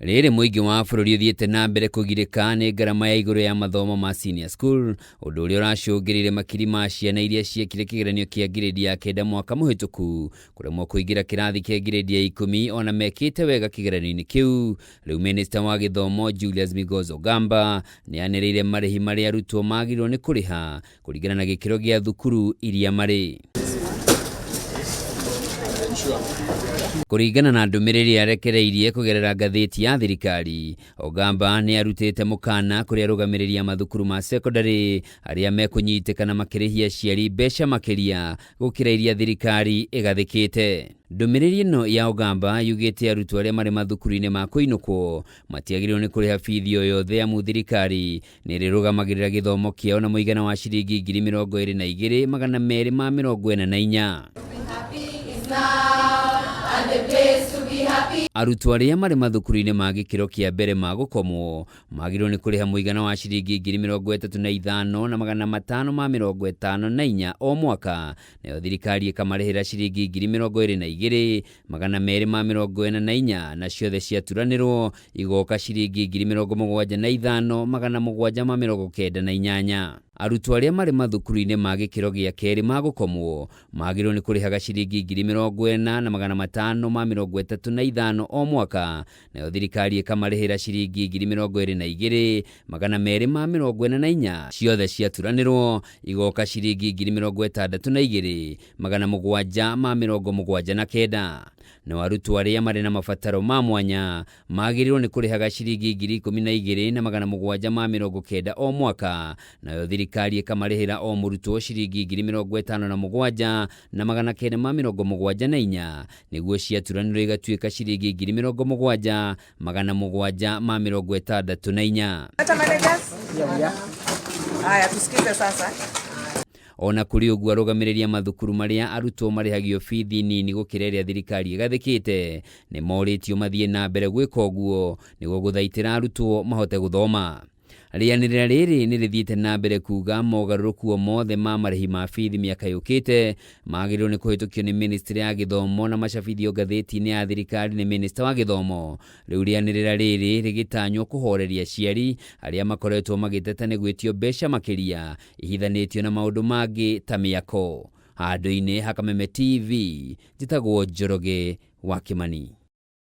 Rĩrĩ mũingĩ wa bũrũri ũthiĩte na mbere kũgirĩka nĩ ngarama ya igũrũ ya mathomo ma senior school, ũndũ ũrĩa ũracũngĩrĩire makiri ma ciana iria ciekire kĩgeranio kĩa ngirĩndi ya kenda mwaka mũhĩtũku kũremwo kũingĩra kĩrathi kĩa ngirĩndi ya ikũmi ona mekĩte wega kĩgeranio-inĩ kĩu. Rĩu minista wa gĩthomo Julius Migos Ogamba nĩ anĩrĩire marĩhi marĩa arutwo magĩrĩirwo nĩ kũrĩha kũringana na gĩkĩro gĩa thukuru iria marĩ. Kũringana na ndũmĩrĩri arekereirie kũgerera ngathĩti ya thirikari, Ogamba nĩ arutĩte mũkana kũrĩ arũgamĩrĩri a mathukuru ma sekondarĩ arĩa mekũnyitĩkana makĩrĩhia aciari mbeca makĩria gũkĩra iria thirikari ĩgathĩkĩte. Ndũmĩrĩri ĩno ya Ogamba yugĩte arutwo arĩa marĩ mathukuru-inĩ ma kũinũkwo matiagĩrĩirwo nĩ kũrĩha bithi o yothe amu thirikari nĩ ĩrĩrũgamagĩrĩra gĩthomo kĩao na mũigana wa ciringi 22,244. Arutwo arĩa marĩ mathukuru-inĩ ma gĩkĩro kĩa mbere ma gũkomwo magĩrĩirwo nĩ kũrĩha mũigana wa ciringi 35,554 o mwaka, nayo thirikari ĩkamarĩhĩra ciringi 22,244 na ciothe ciaturanĩrwo igoka ciringi 75,798. Arutwo arĩa marĩ mathukuru-inĩ ma gĩkĩro gĩa kerĩ ma gũkomwo magĩrĩirwo nĩ kũrĩhaga ciringi 40,535 o mwaka, nayo thirikari ĩkamarĩhĩra ciringi 22,244 ciothe ciaturanĩrwo igoka ciringi 62,779. Nao arutwo arĩa marĩ na mabataro ma mwanya magĩrĩirwo nĩ kũrĩhaga ciringi 12,790 o mwaka, nayo thirikari ĩkamarĩhĩra o mũrutwo ciringi 57,974 nĩguo ciaturanĩrwo igatuĩka ciringi 70,764. Haya, tusikize sasa. Ona kũrĩ ũguo arũgamĩrĩri a mathukuru marĩa arutwo marĩhagio bithi nini gũkĩra ĩrĩa thirikari ĩgathĩkĩte nĩ morĩtio mathiĩ na mbere gwĩka ũguo nĩguo gũthaitĩra arutwo mahote gũthoma. Rĩanĩrĩra rĩrĩ nĩ rĩthiĩte na mbere kuga mogarũrũku o mothe ma marĩhi ma bithi mĩaka yũkĩte magĩrĩirwo nĩ kũhĩtũkio nĩ ministry ya gĩthomo na macabithio ngathĩti-inĩ ya thirikari nĩ minista wa gĩthomo. Rĩu rĩanĩrĩra rĩrĩ rĩgĩtanywo kũhoreria aciari arĩa makoretwo magĩteta nĩ gwĩtio mbeca makĩria ihithanĩtio na maũndũ mangĩ ta mĩako. Handũ-inĩ ha Kameme TV, njĩtagwo Njoroge wa Kĩmani.